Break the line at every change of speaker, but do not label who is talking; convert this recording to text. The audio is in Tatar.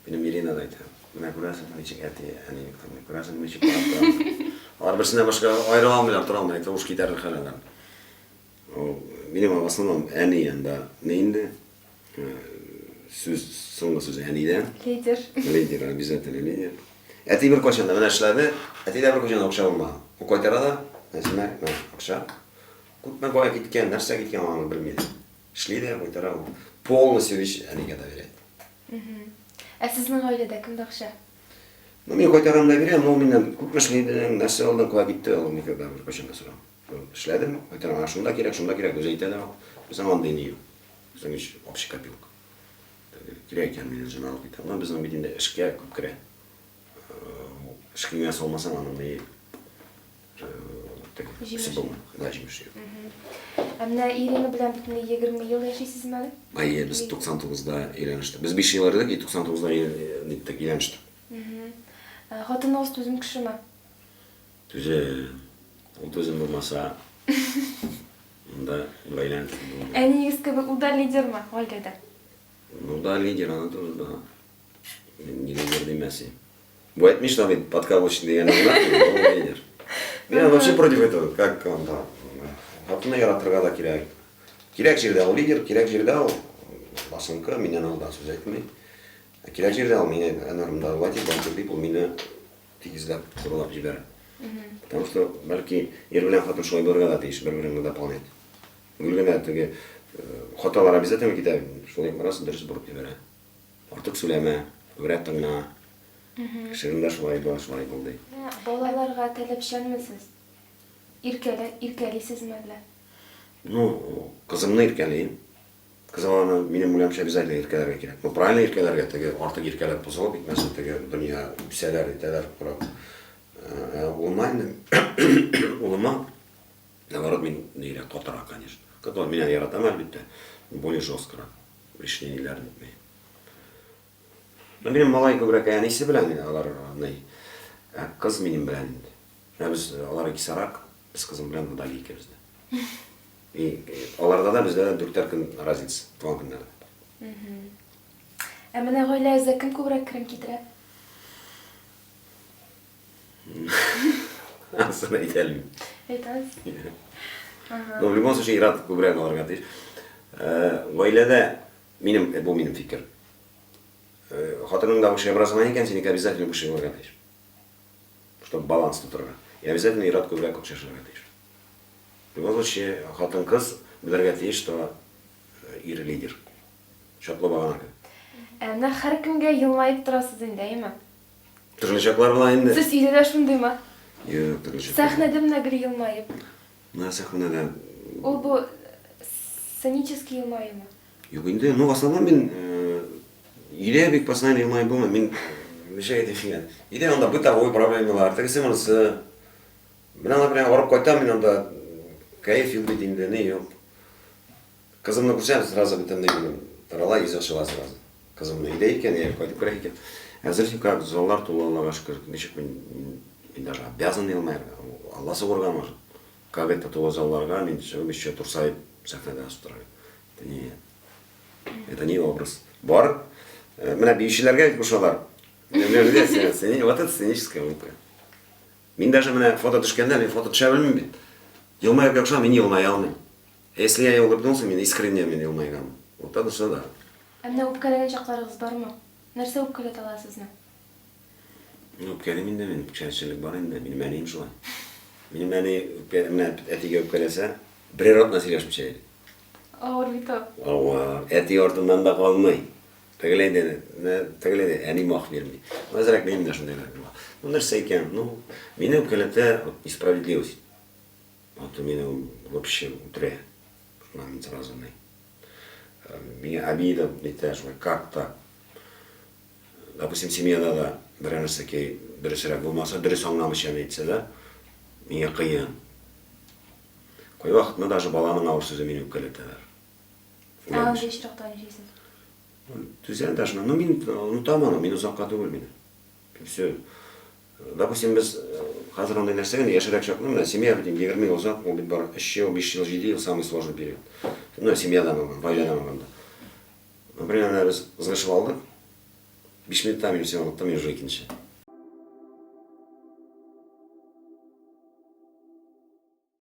Минем Ирина да әйтә. Менә күрәсең, ничек әти, әнине тыңлый. Күрәсең, ничек карап тора. Алар берсеннән башка аерыла алмыйлар, тора алмый. Әйтә, уж китәрлек хәл алар. Ул минем в основном әни анда не инде. Сүз, соңгы сүз әнидән.
Лидер.
Лидер, обязательно лидер. Әти бер кайчан да менә эшләде, әтидә бер кайчан да акча булмаган. Ул кайтара да, Нәсимә, менә акча. Күпме кая киткән, нәрсә киткән, аны белми дә. Эшли дә, кайтара ул. Полностью вещь әнигә доверяет.
Ә сезнең гаиләдә кемдә акча?
Ну, мин кайтарам да бирәм, но ул миннән күпме эшләдең, нәрсә алдың, кая китте, ул никогда беркайчан да сорамый. Эшләдем, кайтарам, аңа шунда кирәк, шунда кирәк, үзе әйтә дә ул. Безнең андый ни юк. Безнең ич общий копилка. Кирәк икән, мине жена алып китә. Но безнең бит инде эшкә күп керә. Эшкә генә салмасаң, аның ни
Җимеше юк.
Да, җимеше юк.
Ә менә Ирина белән бөтенләй 20 ел яшисезме әле?
Әйе, без 99-да өйләнештек. Без 5 ел йөрдек и 99-да ниттек, өйләнештек.
Хатыныгыз түзем кешеме?
Түзем. Ул түзем булмаса, монда гаиләң түзем булмый.
Әниегез кебек ул да лидермы гаиләдә?
Ну да, лидер, аны тоже, да. Мин не лидер димәс идем. Бу әйтми, что мин подкаблучник дигән аңлатмый, ул лидер. Мин вообще против этого, как он там. Хатынны яратырга да кирәк. Кирәк җирдә ул лидер, кирәк җирдә ул басынкы, миннән алдан сүз әйтми. Ә кирәк җирдә ул мине әнә монда болай дип, болай дип, ул мине тигезләп, турылап җибәрә. Потому что, бәлки, ир белән хатын шулай булырга да тиеш, бер-береңне дополнять. Гел генә теге хаталар обязательно китә, шулай бераз дөрес борып җибәрә. Артык сөйләмә, күбрәк тыңла. Кешенең дә шулай була, шулай бул, ди.
Балаларга таләпчәнме сез? Иркәлә, иркәлисезме әллә?
Ну, кызымны иркәлим. Кыз баланы, минем уйлавымча, обязательно иркәләргә кирәк. Ну, правильно иркәләргә, теге артык иркәләп бозылып китмәсен, теге дөнья үсәләр, итәләр, корап. Ә улыма инде, улыма, наоборот, мин нирәк, катырак, конечно. Кыз бала, мин аны яратам, әлбәттә, более жесткорак. Лишний ниләр нитми. Ну, минем малай күбрәк әнисе белән алар ни. Ә кыз минем белән инде. Менә без алар икесарак, без кызым белән монда икебез дә. И аларда да бездә дә дүртәр көн разница туган көннәрдә.
Ә менә гаиләгездә кем күбрәк керем китерә?
Анысын әйтә алмыйм.
Әйтә аласыз?
Ну, в любом случае, ир-ат күбрәк алырга тиеш. Гаиләдә минем, бу минем фикер. Хатының да высшее образование икән, синеке обязательно высшее булырга тиеш. Чтобы баланс тотырга. И обязательно ир-ат күбрәк акча эшләргә тиеш. В любом случае, хатын-кыз белергә тиеш, что ир лидер. Чатлы багана кебек.
Ә менә һәркемгә елмаеп торасыз инде, әйеме?
Төрле чаклар була инде.
Сез өйдә дә шундыймы?
Юк, төрле чаклар.
Сәхнәдә менә гел елмаеп.
Менә сәхнәдә.
Ул бу сценический елмаюмы?
Юк инде, ну в основном мин өйдә бик постоянно елмаеп булмый. Мин ничек әйтим икән? Өйдә анда бытовой проблемалар, тегесе монысы. Менә, например, арып кайтам мин анда кәеф юк бит инде, ни юк. Кызымны күрсәм, сразу бөтенләй минем тарала, йөз ачыла сразу. Кызымны өйдә икән, я кайтып керә икән. Әзер как, заллар тулы, Аллага шөкер. Ничек мин, мин даже обязан елмаерга. Алла сугырга может. Как это тулы залларга мин чыгып еще турсаеп сәхнәдә басып торырга. Это не, это не образ. Бар. Менә биючеләргә бит кушалар. Вот это сценическая улыбка. Мин даже менә фото төшкәндә, мин фото төшә белмим бит. Елмаеп яхшы, мин елмая алмыйм. Если я улыбнулся, мин искренне мин елмайган. Вот это все да.
Ә менә үпкәләгән чакларыгыз бармы? Нәрсә үпкәләтә ала сезне?
Ну, үпкәлим инде мин, үпкәчелек бар инде. Минем әнием шулай. Минем әни үпкә, менә әтигә үпкәләсә, берәр атна сөйләшмичә йөри.
Авыр бит ул.
Авыр. Әти артыннан да калмый. Тегеләй дә, тегеләй дә, әни мах бирми. Әзрәк минем дә шундыйрак була. Ну, нәрсә икән? Ну, мине үпкәләтә вот несправедливость. Вот мине вообще үтерә. Шуннан мин сразу ни. Миңа обида нитә шулай, как так? Допустим, семьяда да берәр нәрсәкәй дөресрәк булмаса, дөрес аңламыйча әйтсә дә, миңа кыен. Кайвакытны даже баланың авыр сүзе мине үпкәләтәләр.
Ә андый очракта нишлисез?
Түзәм даже. Ну, мин онытам аны, мин озакка түгел мине. Все. Допустим, без хәзер андый нәрсә инде яшьрәк чакны, менә семья бит инде 20 ел озак, ул бит бар 3 ел, 5 ел, 7 ел самый сложный период. Ну, семьядан алган, гаиләдән алганда. Например, менә без ызгышып алдык. 5 минуттан мин все оныттым, мин уже икенче.